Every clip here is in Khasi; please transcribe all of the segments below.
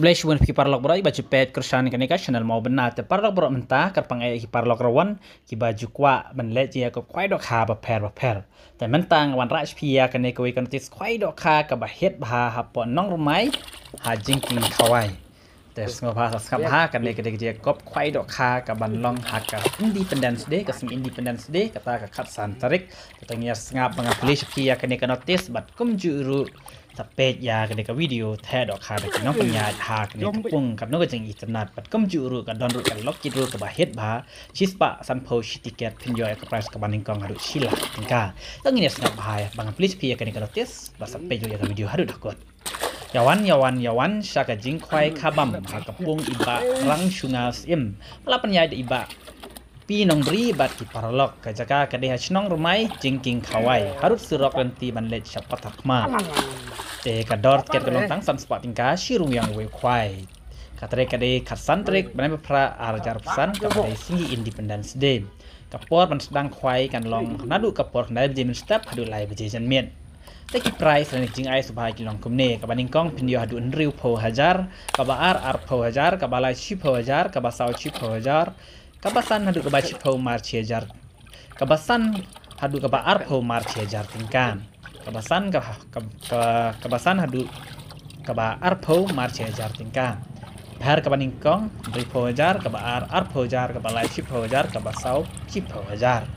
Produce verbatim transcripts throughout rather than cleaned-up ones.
Khublei shibun ïa phi paralok baroh ba ju peit kyrshan ïa kane ka channel Mawbynna. Te paralok baroh, mynta kyrpang eh ïa phi paralok ruh wan kiba ju kwah ban leit ïa ka khwai dohkha bapher bapher. Te mynta nga wanrah sha phi ïa kane kawei ka notice khwai dohkha kaba hit bha hapoh Nongrmai ha Jingkieng Khawai. Te sngewbha sa sngap bha, kane ka dei ka jingïakob khwai dohkha kaban long ha ka Independence Day, ka sngi Independence Day, kata ka khatsan tarik. Te ngin ïa sngap ba ngan plie sha phi ïa kane ka notice bad kumjuh ruh sa peit ïa kane ka video theh dohkha da ki nongpynïaid ha kane ka pung, katno ka jingitynnad bad kumjuh ruh ka don ruh ka lucky draw kaba hit bha, shispah sanphew shi tiket, phin ïoh ïa ka prize kaba nyngkong haduh shi lak tyngka. Te ngin ïa sngap bha ïa, ba ngan plie sha phi ïa kane ka notice bad sa peit ruh ïa ka video haduh da kut. Ïa wan, ïa wan, ïa wan sha ka jingkhwai khabam ha ka pung i Bah Rangshunga Syiem, ba la pynïaid da i Bah P Nongbri bad ki paralok. Ka jaka ka dei ha shnong Rmai, Jingkieng Khawai, harud surok lynti ban leit sha Patharkhmah. Te ka dor tiket ka long tang san spah tyngka shi rung ïang uwei u khwai. Ka tarik ka dei khatsan tarik bnai ba phra ar hajar arphew san, kaba dei sngi Independence Day. Ka por ban sdang khwai kan long naduh ka por khyndai baje mynstep haduh lai baje janmiet. Te ki prize lane ki jingai sngewbha ki long kumne: kaba nyngkong phin ïoh haduh hynriewphew hajar, kaba ar arphew hajar, kaba lai shiphew hajar, kaba saw shiphew hajar, kaba san haduh kaba shiphew mar shi hajar, kaba san haduh kaba arphew mar shi hajar tyngka. Kaba san ka, ka, ka, kaba san haduh kaba arphew mar shi hajar tyngka. Bad kaba nyngkong hynriewphew hajar, kaba ar arphew hajar, kaba lai shiphew hajar, kaba saw shiphew hajar.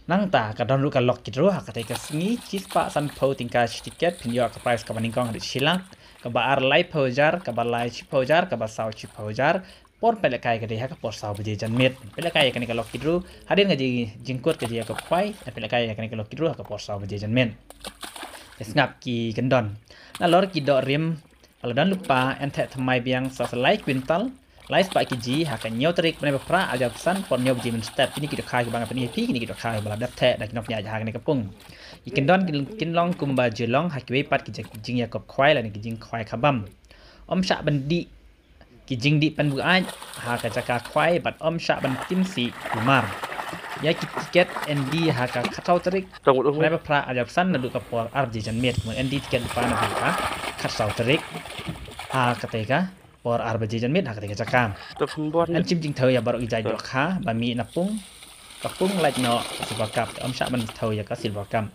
Nangta ka don ruh ka lucky draw ha katei ka sngi, shispah sanphew tyngka shi tiket, phin ïoh ka prize kaba nyngkong haduh shi lak, kaba ar laiphew hajar, kaba lai shiphew hajar, kaba saw shiphew hajar. Por peit lehkai ka dei ha ka por saw baje janmiet. Peit lehkai ïa kane ka lucky draw hadien ka jingkut ka jingïakob khwai, peit lehkai ïa kane ka lucky draw ha ka por saw baje janmiet. Te sngap ki kyndon. Nalor ki doh rim ba la don lypa, yn theh thymmai biang sa sa lai kwintal, lai spah kg, ha ka hynñiew tarik bnai ba phra ar hajar arphew san, por hynñiew baje mynstep. Kine ki dohkha kiba nga pyni ïa phi, kine ki dohkha kiba la dep theh da ki nongpynïaid ha kane ka pung. Ki kyndon kin, kin long kumba ju long ha kiwei pat ki jing, jingïakob khwai lane ki jingkhwai khabam. Ym shah ban dih ki jingdih pynbuaid ha ka jaka khwai bad ym shah ban tim sih kulmar. Ïa ki tiket yn die ha ka khatsaw tarik bnai ba phra ar hajar arphew san naduh ka por ar baje janmiet. Kumno yn die tiket lypa naduh ka khatsaw tarik ha katei ka por ar baje janmiet ha katei ka jaka. Yn shim jingthew ïa baroh ki jait dohkha ba mih na pung, ka pung lait noh Silver Cup, te ym shah ban thew ïa ka Silver Cup.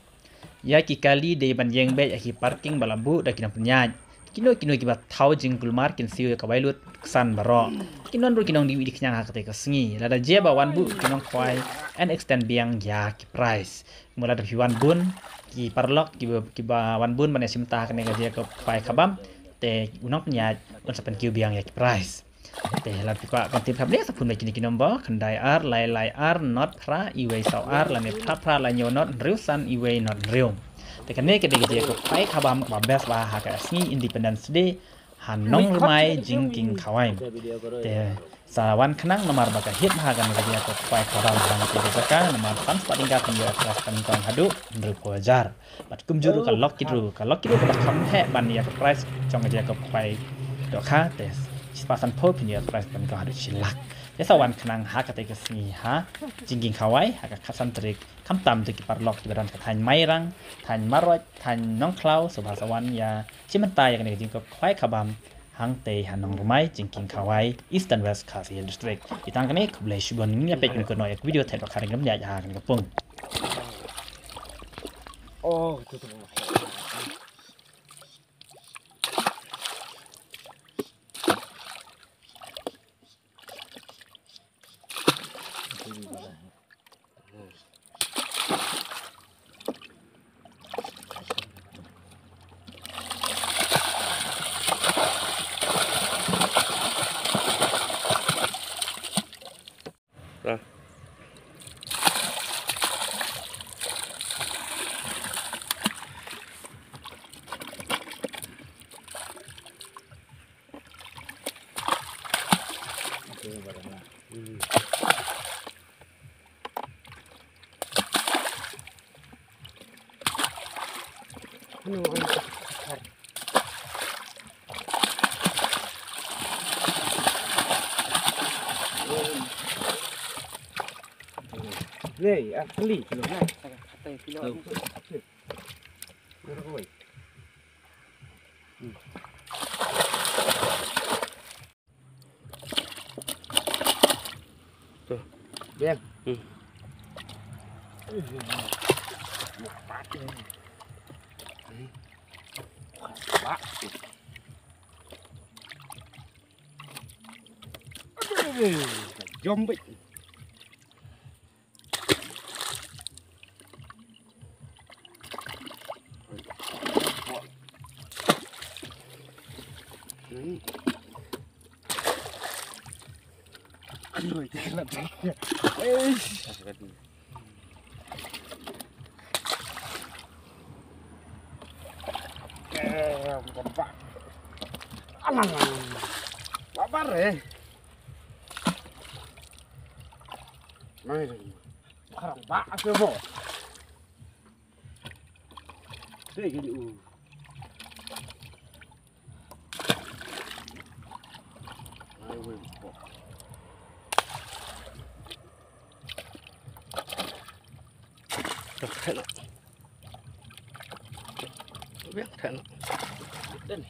Ïa ki kali dei ban ïeng beit ha ki parking ba la buh da ki nongpynïaid. Kino kino kiba thaw jingkulmar kin siew ïa ka wai lut ksan baroh. Kin don ruh ki nongdie wih die khñiang ha katei ka sngi. Lada jia ba wan buh ki nongkhwai, yn extend biang ïa ki prize. Kumno lada phi wan bun ki paralok kiba, kiba wan bun ban ïashim bynta ha kane ka jingïakob khwai khabam, te u nongpynïaid un sa pynkiew biang ïa ki prize. Te lada phi kwah ban tip kham bniah, sa phone beit kine ki number: khyndai ar lai lai ar not phra iwei saw ar lane phra phra lai hynñiew not hynriew san iwei not hynriew. Te kane ka dei ka jingïakob khwai khabam kaba best bha ha ka sngi Independence Day ha Nongrmai, Jingkieng Khawai. Te sa wan khnang namar ba ka hit bha kane ka jingïakob khwai khabam ha kane ka jaka, namar san spah tyngka phin ïoh ka prize kaba nyngkong haduh hynriewphew hajar. Bad kumjuh ruh ka lucky draw, ka lucky draw kaba kham heh ban ïa ka prize jong ka jingïakob khwai dohkha, te shispah sanphew phin ïoh ka prize kaba nyngkong haduh shi lak. Te sa wan khnang ha katei ka sngi ha Jingkieng Khawai ha ka khatsan tarik, khamtam to ki paralok kiba don ka thaiñ Mairang, thaiñ Marwat, thaiñ Nongkhlaw, sngewbha sa wan ïashim bynta ïa kane ka jingïakob khwai khabam hangtei ha Nongrmai, Jingkieng Khawai, Eastern West Khasi Hills District. Te tang kane, khublei shibun, ngin ïa peit kynnoh ïa ka video theh dohkha, ngin ïa ha kane ka pung. Nei, ah, kali, kilo na. Kata kilo. Kilo kawai. Yang. Jom bit. Alang, alang. Babar eh. Mai, mai. Karang ba ase mo. Dei gini u. Ai wei po. Dah kena. Biar kena. Dan.